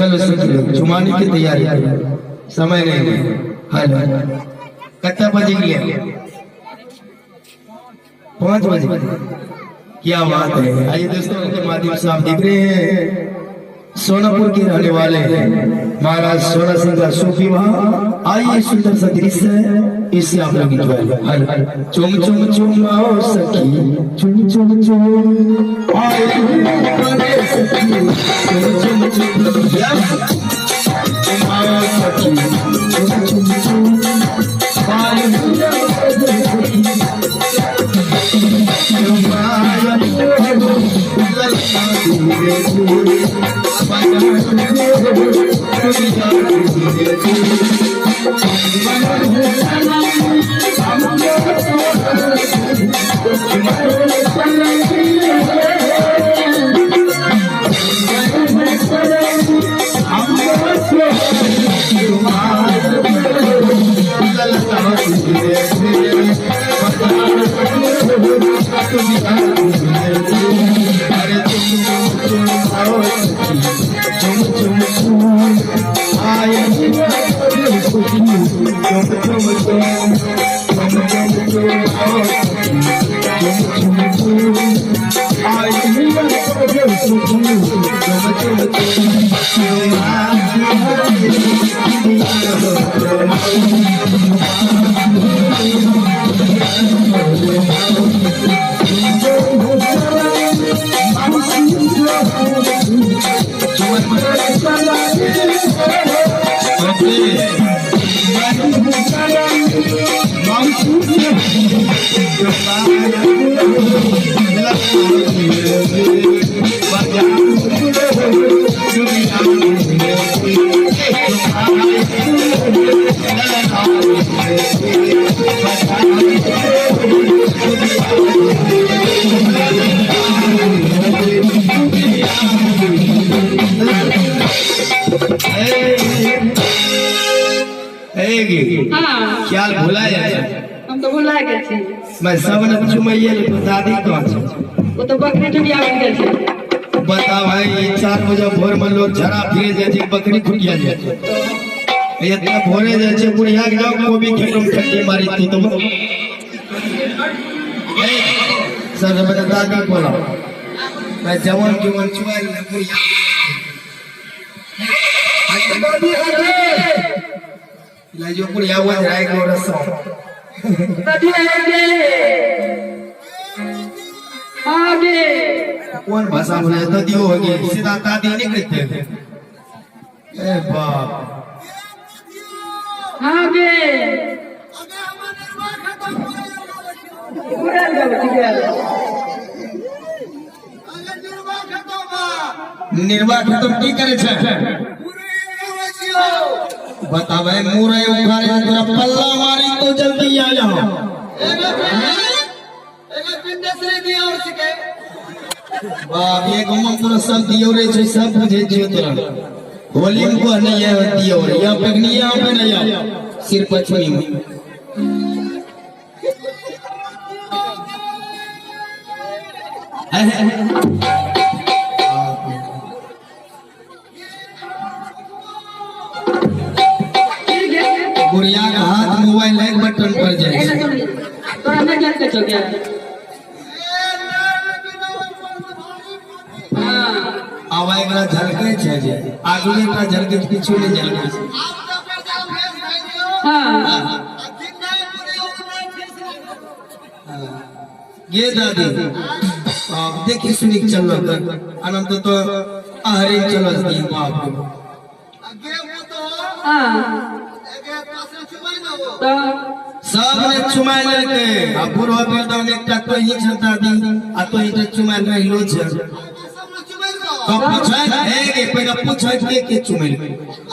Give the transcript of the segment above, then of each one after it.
चलो सीख लो, चुमाने की तैयारी करो, समय नहीं है। हेलो कितना बजे गया? 5 बजे। क्या बात है। आइए दोस्तों के माध्यम से आप देख रहे हैं सोनापुर के रहने वाले हैं महाराज सोना सिंह का सूफी वहाँ। आइए सुंदर सा दृश्य है, इससे आप लोग एंजॉय। चुम चुम चुमाओ सखी, चुम चुम चुम आए सखी, चुम चुम चुम चुमाओ सखी, चुम चुम चुम आए सखी, ख्याल भुला जाए। हम तो भुला गए छी। मैं सब ने चुमैये तो दादी कहाँ छै? वो तो बकरी ठुकिया बन गेल छै। बता भाई 4 बजे भोर में लोग झड़ा फिरे जाय छै, बकरी खुटिया जाय छै। इतना भोरे जाय छै बुढ़िया के जाओ कोबी खेत में ठंडी मारी तू तो सब बता दादी बोला मैं जवान जुवान चुमाई ले बुढ़िया दादी आगे जो बुढ़िया हुआ जाएगा रसम दादी आगे आगे कौन भाषा बोले दादी हो गई सीधा दादी नहीं कहते। ए बाप आगे पूरा निर्वाह खत्म की करे छे बतावे मुरे उखाड़े तोरा पल्ला मारी तो जल्दी आ जाओ। बाप ये गाँव पूरा सब दियो रे छे, सब बुझे छे तोरा होली में को नहीं है दियो रे या पगनी यहाँ पे नहीं आओ सिर पछुनी में। बुढ़िया का हाथ मोबाइल एक बटन पर जाए। तोरा नहीं जान के चौकिया। हां आवा एकरा झलकै छै जे आगू एकरा झलकै पीछू नहीं झलकै छै। हां गे दादी आप देखी सुनी चलो अनंत तो आहरी चलो दी बाप रे। हां सब ने चुमाय लेलकै आ बुढ़ो बेटा एकटा तो ही छता दी आ तो ही चुमाय रहलो छै। तो पूछै ए गे पहिले पूछै के चुमेल।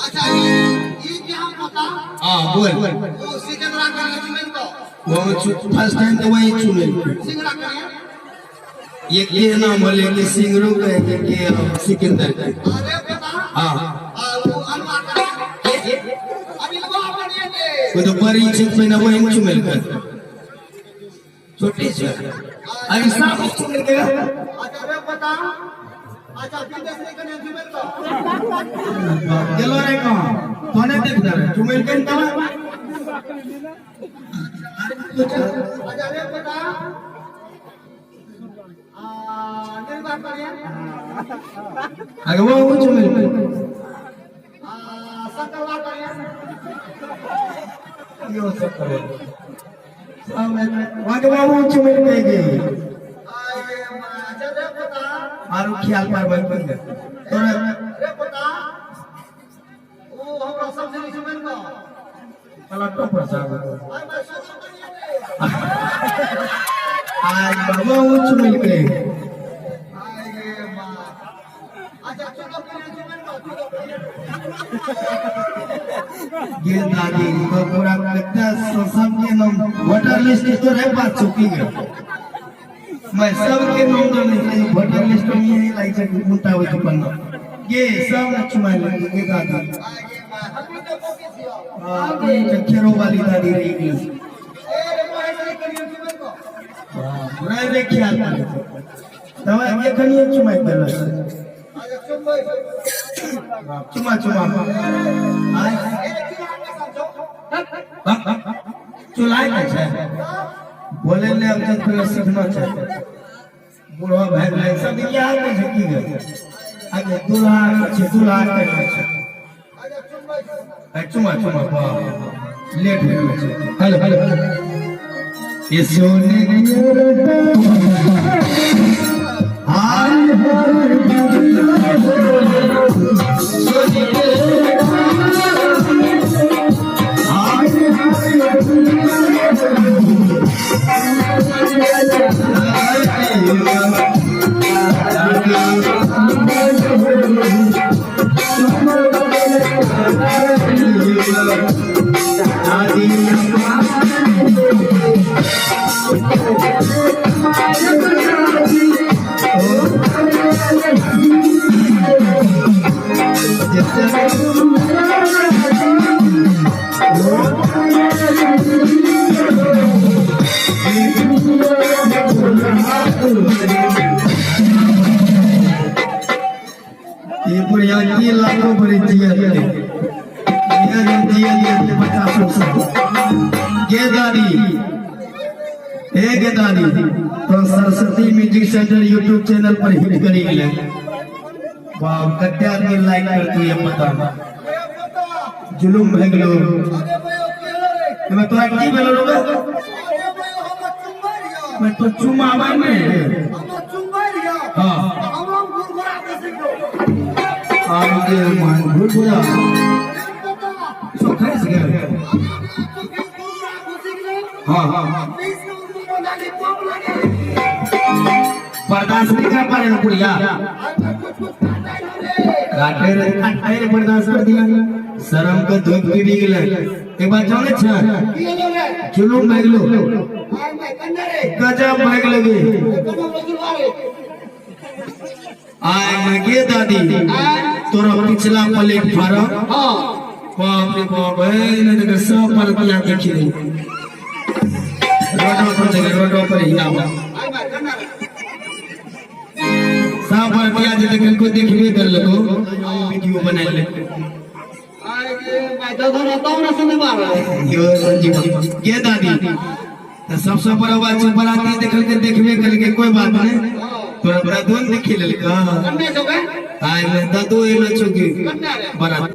अच्छा ई के हम पता। हां बोल। वो सिकंदरा कर चुमेल तो वो फर्स्ट टाइम तो वही चुमेल सिंगरा कर ये के नाम बोले कि सिंगरू कहे के सिकंदर के। अरे पता। हां वो अनवार कर अभी लोग अपन ये वो तो बड़ी चीज पे ना वही चुमेल कर छोटी से अरे साफ चुमेल के। अच्छा रे पता आ अच्छा विदेश रे कने चुमेल को गेलो रे कहाँ तोने देख रे चुमेल के तला अच्छा रे पता आ निर्वाह करिया आगे वो चुमेल आ सकलवा करिया यो सब करे सब आगे बाबू चुमेल के गई आए अच्छा रे पता आरो ख्याल पर बन बन तोरा रे पता ओ हमरा समझे चुमेल को पलटो पर साहब आय मैं सुगर करिया रे आज बाबा वो चुमेल के आए मां अच्छा चलो करिया चुमेल को चलो करिया ये दादी तो पूरा कितना सबके नाम वोटर लिस्ट तो रहे बात चुकी है मैं सबके नाम तो नहीं वोटर लिस्ट में ये लाई छै मुंटा होय के पन्ना ये सब चुमाई लगे ये दादी आए मां हम तो कोकी छियो हां चखेरो वाली दादी रही गई ए रे महेश रे करिया चुमेल को हां रे ख्याल करे तब ये कनिए चुमाई देलस अच्छा चुम्बै चुमा चुमा आय ए चुमा के समझो चुलाय के छै बोले ले अब तक तोरा सीखना छै बूढ़ा भाई भाई सब याद में झुकी गए आगे दूल्हा के छै दूल्हा के छै अच्छा चुम्बै अरे चुमा चुमा वाह लेट हो गेल छै हेलो हेलो ये सोने के हाय हाय सोने के हाय ये बुढ़िया की लाखों बड़ी जिया ये जिया ये 50 सौ ये दादी ए गे दादी तो Saraswati music centre YouTube channel पर हिट करी गेले वाह कते आदमी लाइक करती है पता जुलुम भए गेलो अरे भाई ओ की होलो रे एमे तोरा की भेलो रे अरे भाई हम चुम्बै रियो मैं तो चुमा आबै ने हम चुम्बै रियो हां हमरा घुरघुरा के सीखो आगे मान घुरघुरा सो खैस गेल हां हां बर्दाश्त नहीं कर पा रहे ना बुढ़िया काटे रे काटे रे बर्दाश्त कर दिया शर्म का धूप भी गेले एक बात जाने छ जुलुम भए गेलो गजब भए गेलो आय मैं गे दादी तोरा पिछला प्लेटफार्म बाप रे बाप ए ने देख सब परतिया देखी रे रोडो पर देख रोडो पर हिला सब परतिया जे देखल को देखबे कर लगो वीडियो बना ले यो संजीव गे दादी तो सबसे बड़ा बात छै बराती देखल के देखबे कर के कोई बात नहीं तोरा दादो ने देखी लेलका आय में दादो एलो छुकी बरात।